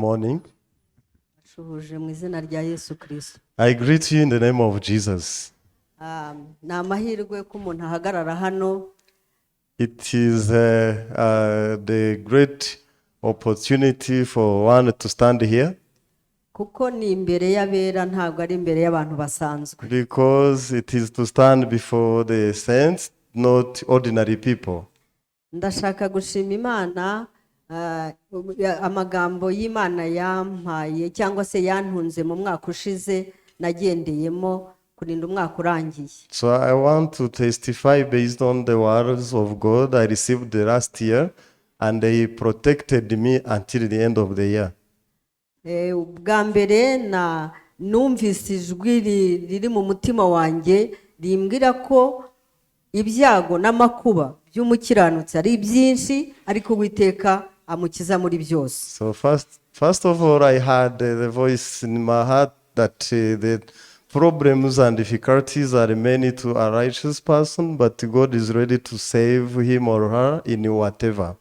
morning. Shuhuje mu izina rya Yesu Kirisito. I greet you in the name of Jesus. Ah, ni amahirwe ko umuntu ahagarara hano. It is the great opportunity for one to stand here kuko ni imbere y'abera, ntabwo ari imbere y'abantu basanzwe. Because it is to stand before the saints, not ordinary people. Ndashaka gushima Imana, ah, amagambo y'Imana yampaye cyangwa se yantunze mu mwaka ushize nagendeyemo kurinda umwaka urangiye. So I want to testify based on the words of God I received the last year, and they protected me until the end of the year. Eh, ubwa mbere na numvise ijwi riri mu mutima wanjye rimbwira ko ibyago n'amakuba by'umukiranutsi ari byinshi, ariko Uwiteka amukiza muri byose. So first of all, I had the voice in my heart that the problems and difficulties are many to a righteous person, but God is ready to save him or her in whatever.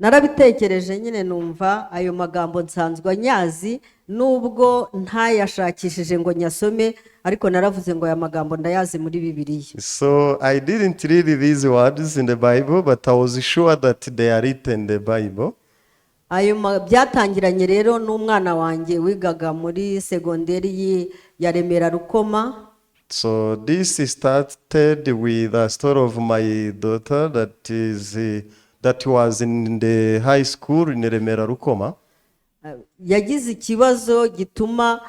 Narabitekereje nyine, numva ayo magambo nsanzwe nyazi, nubwo ntayashakishije ngo nyasome, ariko naravuze ngo aya magambo ndayazi muri Bibiliya. So I didn't read these words in the Bible, but I was sure that they are written in the Bible. Ayo byatangiranye rero n'umwana wanjye wigaga muri segonderi ya Remera Rukoma. So this started with a story of my daughter that was in the high school in Remera Rukoma. Yagize ikibazo gituma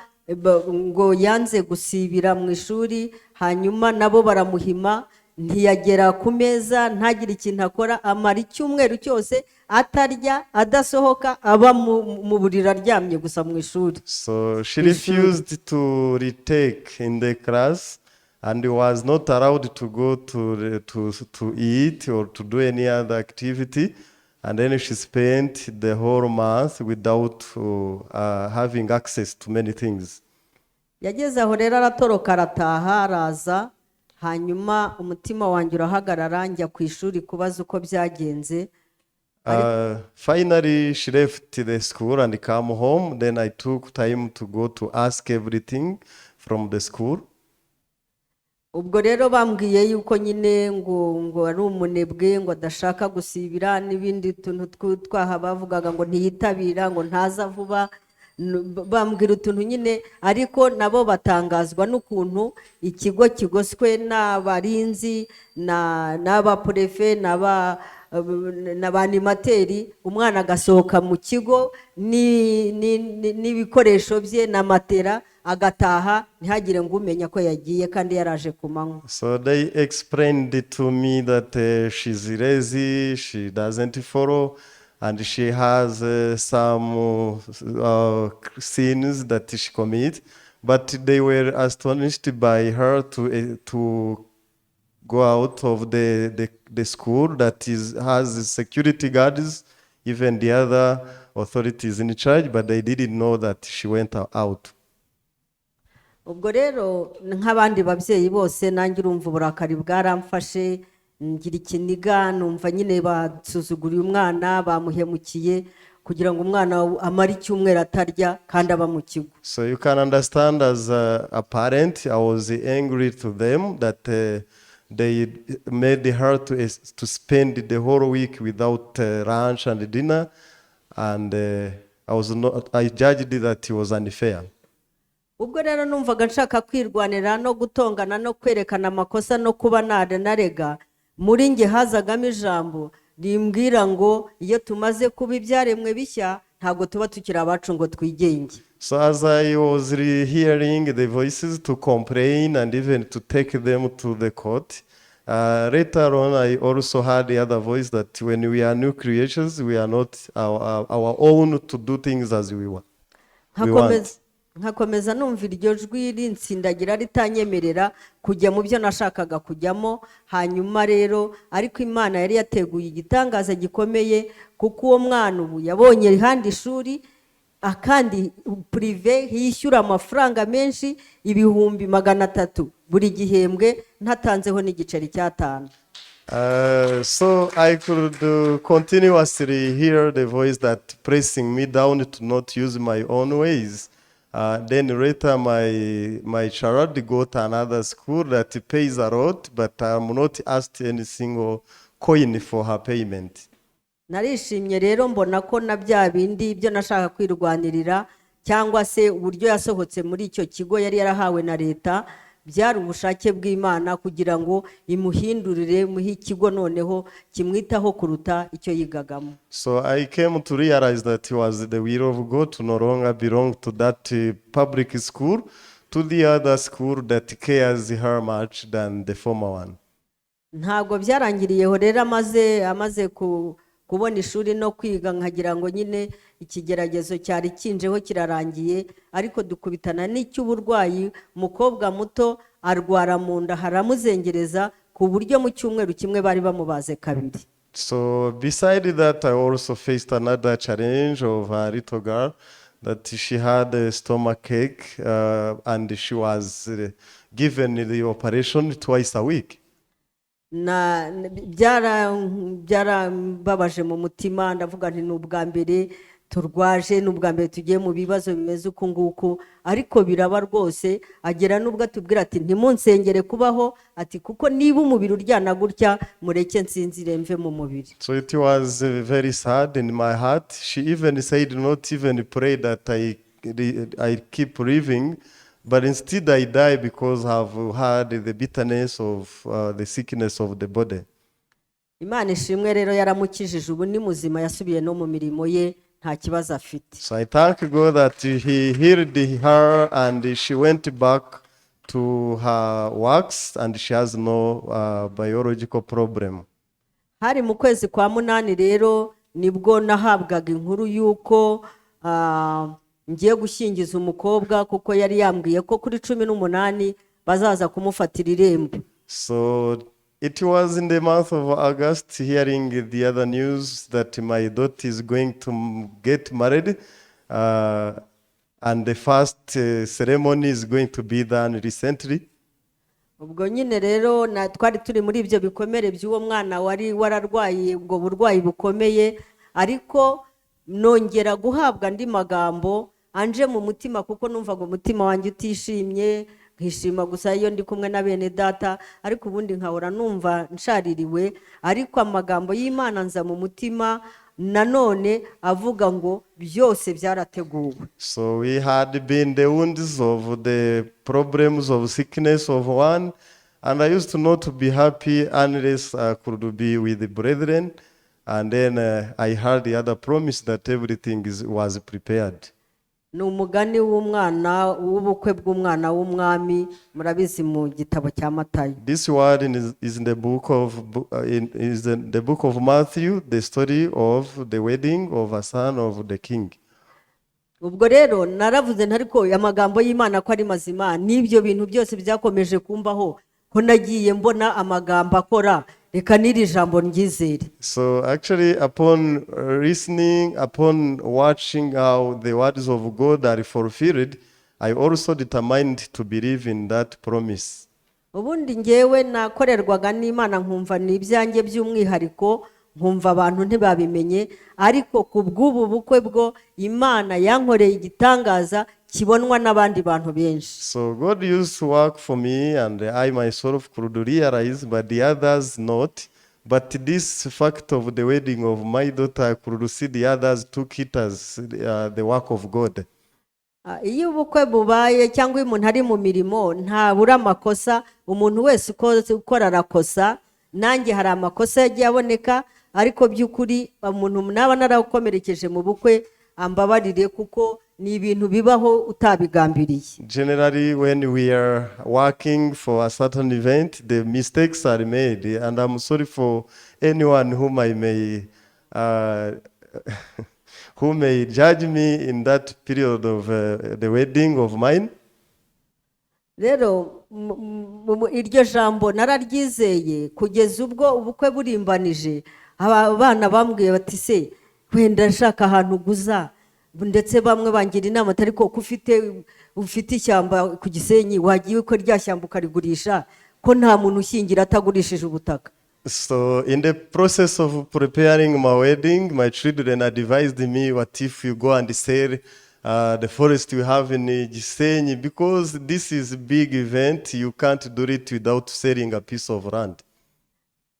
ngo yanze gusibira mu ishuri, hanyuma nabo baramuhima, ntiyagera ku meza, ntagire ikintu akora, amara icyumweru cyose atarya, adasohoka, aba mu buriri aryamye gusa mu ishuri. So she refused to retake in the class and was not allowed to go to eat or to do any other activity. And then she spent the whole month without having access to many things. Yageze aho rero aratoroka, arataha, araza, hanyuma umutima wanjye urahagarara, njya ku ishuri kubaza uko byagenze. Finally, she left the school and come home. Then I took time to go to ask everything from the school. Ubwo rero bambwiye yuko nyine ngo ari umunebwe, ngo adashaka gusibira n'ibindi tuntu twaha bavugaga ngo ntiyitabira, ngo ntaza vuba. Bambwira utuntu nyine, ariko nabo batangazwa n'ukuntu ikigo kigoswe n'abarinzi n'abapurefe n'aba animateri, umwana agasohoka mu kigo n'ibikoresho bye na matera, agataha ntihagire ngo umenya ko yagiye kandi yaraje ku manywa. So they explained to me that she's lazy, she doesn't follow, and she has some sins that she commit. But they were astonished by her to go out of the school that is has security guards, even the other authorities in charge, but they didn't know that she went out. Ubwo rero nk'abandi babyeyi bose, nanjye urumva uburakari bwaramfashe, ngira ikiniga, numva nyine basuzuguriye umwana, bamuhemukiye kugira ngo umwana amare icyumweru atarya kandi aba mu kigo. So you can understand, as a parent, I was angry to them that they made her to spend the whole week without lunch and dinner, and I was not, I judged that it was unfair. Ubwo rero numvaga nshaka kwirwanira no gutongana no kwerekana amakosa no kuba narega, muri njye hazagamo ijambo rimbwira ngo iyo tumaze kuba ibyaremwe bishya, ntabwo tuba tukiri abacu ngo twigenge. So as I was hearing the voices to complain and even to take them to the court, later on I also heard the other voice that when we are new creatures, we are not our own to do things as we want. We want. Nkakomeza numva iryo jwi rinsindagira, ritanyemerera kujya mu byo nashakaga kujyamo. Hanyuma rero ariko Imana yari yateguye igitangaza gikomeye, kuko uwo mwana ubu yabonye ihandi ishuri akandi privé yishyura amafaranga menshi, 300,000 buri gihembwe, ntatanzeho n'igiceri cy'atanu. So I could continuously hear the voice that pressing me down to not use my own ways. Then later, my child got another school that pays a lot, but I'm not asked any single coin for her payment. Narishimye rero, mbona ko na bya bindi ibyo nashaka kwirwanirira cyangwa se uburyo yasohotse muri icyo kigo yari yarahawe na leta byari ubushake bw'Imana kugira ngo imuhindurire muhe ikigo noneho kimwitaho kuruta icyo yigagamo. So I came to realize that it was the will of God to no longer belong to that public school, to the other school that cares her much than the former one. Ntabwo byarangiriyeho rero, amaze kubona ishuri no kwiga, nkagira ngo nyine ikigeragezo cyari kinjeho kirarangiye, ariko dukubitana n'icy'uburwayi. Umukobwa muto arwara mu nda haramuzengereza ku buryo mu cyumweru kimwe bari bamubaze kabiri. So beside that, I also faced another challenge of a little girl that she had a stomach ache and she was given the operation twice a week. Na byarambabaje mu mutima, ndavuga nti ni ubwa mbere turwaje, ni ubwa mbere tugiye mu bibazo bimeze uku nguku, ariko biraba rwose. Agera n'ubwo atubwira ati ntimunsengere kubaho, ati kuko niba umubiri uryana gutya, mureke nsinzire mve mu mubiri. So it was very sad in my heart. She even said not even pray that I keep living, but instead I die because I've had the bitterness of the sickness of the body. Imana ishimwe rero, yaramukijije, ubu ni muzima, yasubiye no mu mirimo ye, nta kibazo afite. So I thank God that He healed her and she went back to her works and she has no biological problem. Hari mu kwezi kwa munani rero nibwo nahabwaga inkuru y'uko ngiye gushyingiza umukobwa, kuko yari yambwiye ko kuri 18 bazaza kumufatira irembo. So it was in the month of August, hearing the other news that my daughter is going to get married, and the first ceremony is going to be done recently. Ubwo nyine rero na twari turi muri ibyo bikomere by'uwo mwana wari wararwaye ubwo burwayi bukomeye, ariko nongera guhabwa andi magambo anje mu mutima, kuko numvaga umutima wanjye utishimye, nkishima gusa iyo ndi kumwe na bene data, ariko ubundi nkahora numva nshaririwe. Ariko amagambo y'Imana nza mu mutima nanone avuga ngo byose byarateguwe. So we had been the wounds of the problems of sickness of one, and I used to not be happy unless I could be with the brethren. And then I heard the other promise that everything was prepared. Ni umugani w'umwana w'ubukwe bw'umwana w'umwami, murabizi, mu gitabo cya Matayo. This word is in the book of in, is in the book of Matthew, the story of the wedding of a son of the king. Ubwo rero naravuze nti ariko amagambo y'Imana ko ari mazima, n'ibyo bintu byose byakomeje kumbaho, ko nagiye mbona amagambo akora, reka n'iri jambo ryizere. So actually, upon listening, upon watching how the words of God are fulfilled, I also determined to believe in that promise. Ubundi ngewe nakorerwaga n'Imana nkumva ni ibyanjye by'umwihariko, nkumva abantu ntibabimenye, ariko ku bw'ubu bukwe bwo Imana yankoreye igitangaza kibonwa n'abandi bantu benshi. So God used to work for me, and I myself could realize, but the others not. But this fact of the wedding of my daughter, I could see the others took it as the work of God. Iyo ubukwe bubaye cyangwa iyo umuntu ari mu mirimo ntabura amakosa. Umuntu wese ukora arakosa. Nanjye hari amakosa yagiye aboneka, ariko by'ukuri umuntu naba narakomerekeje mu bukwe ambabarire, kuko ni ibintu bibaho utabigambiriye. Generally, when we are working for a certain event, the mistakes are made, and I'm sorry for anyone who may judge me in that period of the wedding of mine. Rero iryo jambo nararyizeye kugeza ubwo ubukwe burimbanije. Aba bana bambwiye bati se wenda nshaka ahantu uguza, ndetse bamwe bangira inama atari ko ufite ishyamba ku Gisenyi, wagiye uko rya shyamba ukarigurisha, ko nta muntu ushyingira atagurishije ubutaka. So, in the process of preparing my wedding, my children advised me, "What if you go and sell the forest we have in Gisenyi? Because this is a big event, you can't do it without selling a piece of land."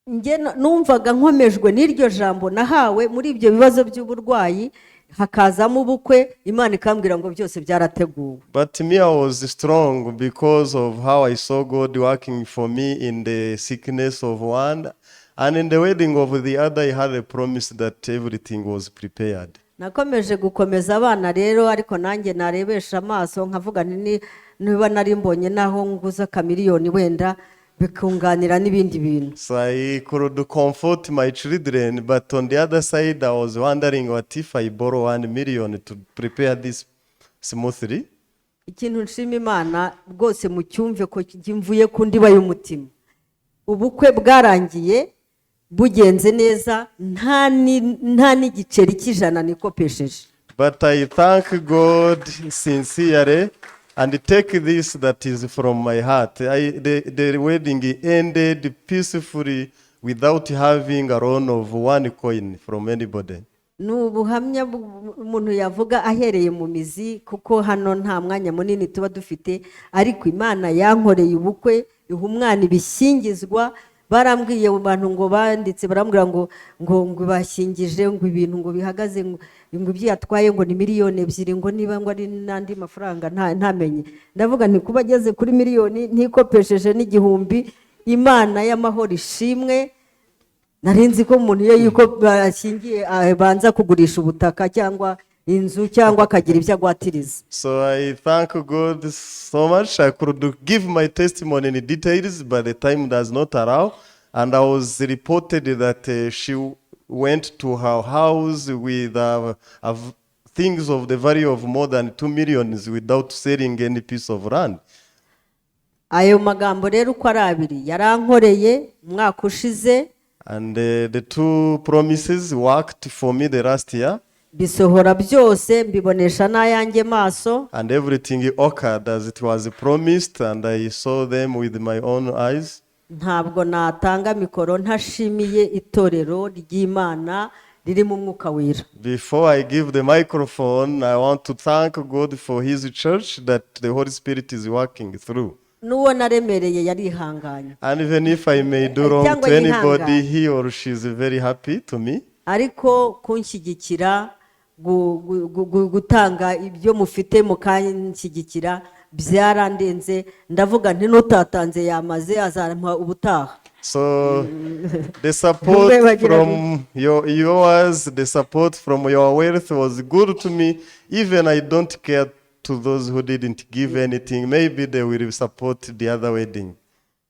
Njye numvaga nkomejwe n'iryo jambo nahawe muri ibyo bibazo by'uburwayi, hakazamo ubukwe, Imana ikambwira ngo byose byarateguwe. But me, I was strong because of how I saw God working for me in the sickness of one. And in the wedding of the other, I had a promise that everything was prepared. Nakomeje gukomeza abana rero, ariko nanjye narebesha amaso nkavuga nti niba nari mbonye naho nguza akamiliyoni wenda bikunganira n'ibindi bintu. So I could comfort my children, but on the other side, I was wondering, what if I borrow 1 million to prepare this smoothly? Ikintu nshima Imana rwose, mucyumve ko mvuye ku ndiba y'umutima, ubukwe bwarangiye bugenze neza, nta n'igiceri cy'ijana nikopesheje. But I thank God sincerely and take this that is from my heart. The wedding ended peacefully without having a loan of one coin from anybody. Ni ubuhamya umuntu yavuga ahereye mu mizi, kuko hano nta mwanya munini tuba dufite, ariko Imana yankoreye ubukwe, iha umwana ibishyingizwa. Barambwiye mu bantu ngo banditse barambwira ngo bashyingije, ngo ibintu ngo bihagaze, ngo ibyo yatwaye ngo ni miliyoni 2, ngo niba ngo ari n'andi mafaranga ntamenye. Ndavuga nti kuba ageze kuri miliyoni ntikopesheje n'igihumbi, Imana y'amahoro ishimwe. Nari nzi ko umuntu iyo yuko bashyingiye abanza kugurisha ubutaka cyangwa inzu cyangwa akagira ibyo agwatiriza. So I thank God so much. I could give my testimony in details, but the time does not allow. And I was reported that she went to her house with things of the value of more than 2 millions without selling any piece of land. Ayo magambo rero uko ari abiri yarankoreye umwaka ushize. And the two promises worked for me the last year, bisohora byose, mbibonesha n'ayanjye maso. And everything occurred as it was promised, and I saw them with my own eyes. Ntabwo natanga mikoro ntashimiye itorero ry'Imana riri mu Mwuka Wera. Before I give the microphone, I want to thank God for His church that the Holy Spirit is working through. N'uwo naremereye yarihanganye. And even if I may do wrong Cyangwa to anybody, yihangane. He or she is very happy to me. Ariko kunshyigikira, gutanga ibyo mufite mukanshyigikira byarandenze. Ndavuga nti n'utatanze yamaze azampa ubutaha. So the support from yours, the support from your wealth was good to me. Even I don't care to those who didn't give anything. Maybe they will support the other wedding.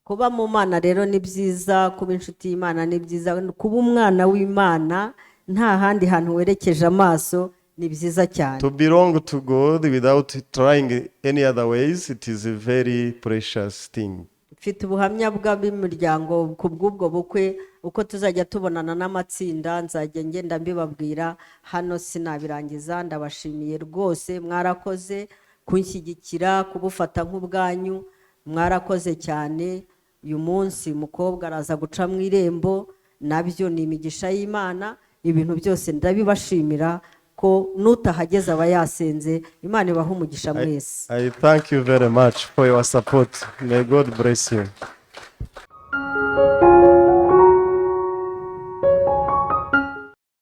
Kuba mu Mana rero ni byiza, kuba inshuti y'Imana ni byiza, kuba umwana w'Imana nta handi hantu werekeje amaso ni byiza cyane. To belong to God without trying any other ways, it is a very precious thing. Mfite ubuhamya bw'ab'imiryango ku bw'ubwo bukwe. Uko tuzajya tubonana n'amatsinda nzajya ngenda mbibabwira, hano sinabirangiza. Ndabashimiye rwose, mwarakoze kunshyigikira, kubufata nk'ubwanyu, mwarakoze cyane. Uyu munsi umukobwa araza guca mu irembo, nabyo ni imigisha y'Imana. Ibintu byose ndabibashimira ko n'utahageze aba yasenze. Imana ibaha umugisha mwese. I thank you very much for your support. May God bless you.